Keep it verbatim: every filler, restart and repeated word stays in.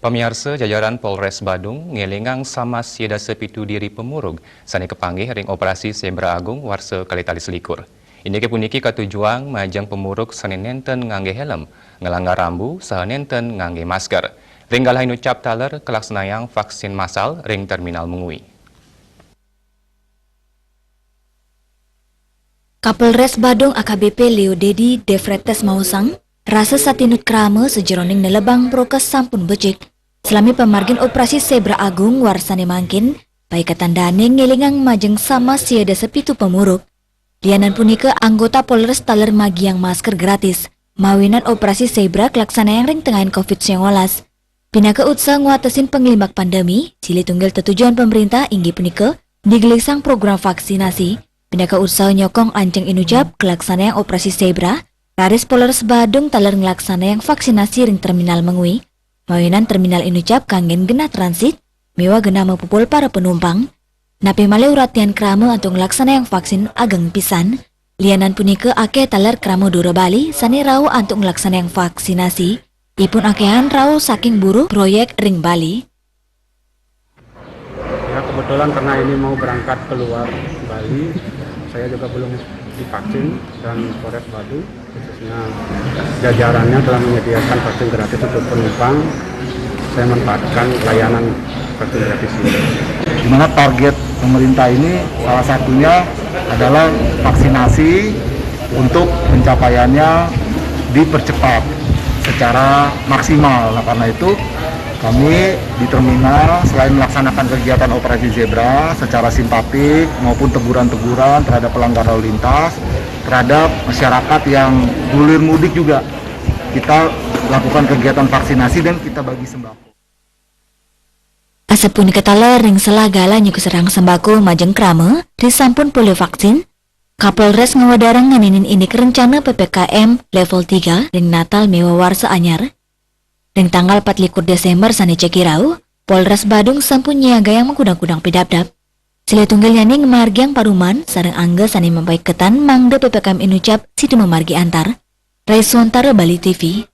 Pamiarsa, jajaran Polres Badung ngélingang samas siya dasa pitu diri pamurug sané kapanggih ring Operasi Zebra Agung warsa kalih tali selikur. Indiké puniki katujuang majeng pamurug sané nénten nganggé hélm, nglanggar rambu, saha nénten nganggé masker. Ring galah inucap taler kalaksanayang vaksin massal ring terminal Mengwi. Kapolres Badung A K B P Leo Dedi Defretes maosang, rasa satinut krama sajeroning nelebang prokes sampun becik. Salami pamargin Operasi Zebra Agung warsané mangkin, paiketan dané ngélingang majeng samas siya dasa pitu pamurug. Lianan punika, anggota Polres taler magiang masker gratis, mawinan Operasi Zebra kalaksanayang ring tengahin covid sembilan belas. Pinaka utsaha ngwatesin panglimbak pandemi, silih tunggil tetujon pamréntah inggih punika digelisang program vaksinasi. Pinaka utsaha nyokong anceng inucap kalaksanayang Operasi Zebra, raris Polres Badung taler nglaksanayang vaksinasi ring Terminal Mengwi, mawinan terminal inucap kanggén genah transit, miwah genah mapupul para panumpang. Napi malih uratian krama antuk nglaksanayang vaksin ageng pisan. Lianan punika, akéh taler krama Dura Bali sané rauh antuk nglaksanayang vaksinasi. Ipun akéhan rauh saking buruh proyek ring Bali. Ya, kebetulan karena ini mau berangkat keluar Bali, saya juga belum divaksin dan Polres Badung khususnya jajarannya telah menyediakan vaksin gratis untuk penumpang. Saya manfaatkan layanan vaksin gratis ini. Di mana target pemerintah ini salah satunya adalah vaksinasi untuk pencapaiannya dipercepat secara maksimal. Nah, karena itu kami di terminal selain melaksanakan kegiatan operasi zebra secara simpatik maupun teguran-teguran terhadap pelanggar lalu lintas, terhadap masyarakat yang hilir mudik juga, kita lakukan kegiatan vaksinasi dan kita bagi sembako. Asapunika taler ring selah galah nyukserang sembako majeng krama, risampun polih vaksin, Kapolres ngawedarang ngeninin indik rencana P P K M level tiga ring Natal miwah Warsa Anyar. Ring tanggal patlikur Désémber sané jagi rauh, Polres Badung sampun nyiagayang makudang-kudang pidabdab. Silih tunggalnyané ngamargiang paruman sareng angga sané mapaiketan mangda P P K M inucap sida mamargi antar. Rai Suantara, Bali T V.